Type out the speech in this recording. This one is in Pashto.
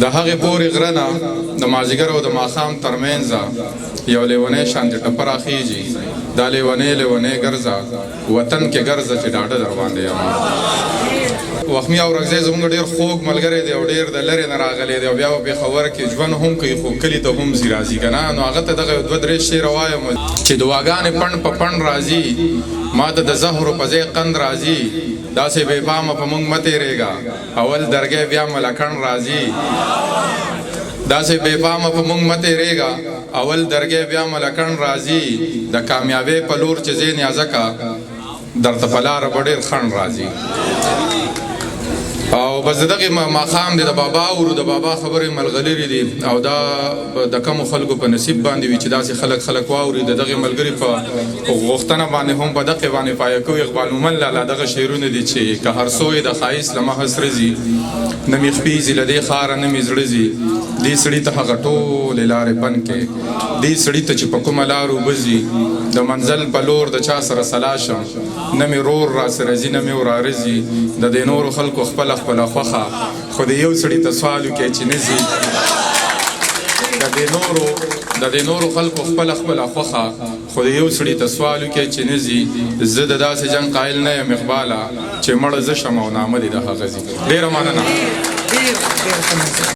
د هغې پورې غره نه د مازیګر او د ماښام ترمنځ یو لیونی شانتې ټپه راخیږي، دا لیونی لیونی ګرځه، وطن کې ګرځه چې ډاډه در باندې یم. وخمي اورکزی زموږ ډېر خوږ ملګری دی او ډېر د لرې نه راغلی دی او بیا په پېښور کې ژوند هم کوي، خو کلي ته هم ځي راځي که نه، نو هغه ته دغه یو دوه درې شعره وایم چې دعاګانې پنډ په پنډ راځي، ما ته د زهرو په ځای قند راځي، داسې بې پامه په موږ مه تېرېږه، اول درګی بیا ملکڼ راځي. داسې بې پامه په موږ مه تېرېږه، اول درګی بیا ملکڼ راځي. د کامیابۍ په لور چې ځې نیازکه، درته په لاره به ډېر خنډ راځي. او بس دغه ماښام دی د بابا اورو، د بابا خبرې ملغلرې دي او دا د کمو خلکو په نصیب باندې وي چې داسې خلک خلک واوري. د دغه ملګري په غوښتنه باندې هم په دقه باندې پایه کوي. اقبال مومن لالا دغه شعرونه دي چې که هر څو یې د ښایست له مخه سره ځي، نه مې خپې ځي له دې ښاره نه مې زړه ځي، دې سړي ته هغه ټولې لارې بند کړې، دې سړي ته چې په کومه لار اوبه ځي، د منزل په لور د چا سره سلا شم، نه مې رور را سره ځي نه مې وراره ځي، د دې نورو خلکو خپله خپله خوښه، خو د یو سړي ته سوال وکړي چې نه ځي. د دې نورو خلکو خپله خپله خوښه، خو د یو سړي ته سوال وکړي چې نه ځي. زه د داسې جنګ قایل نه یم اقباله، چې مړ زه شم او نامه دې د هغه ځي. ډېره مننه. ډېر ډېر ښه.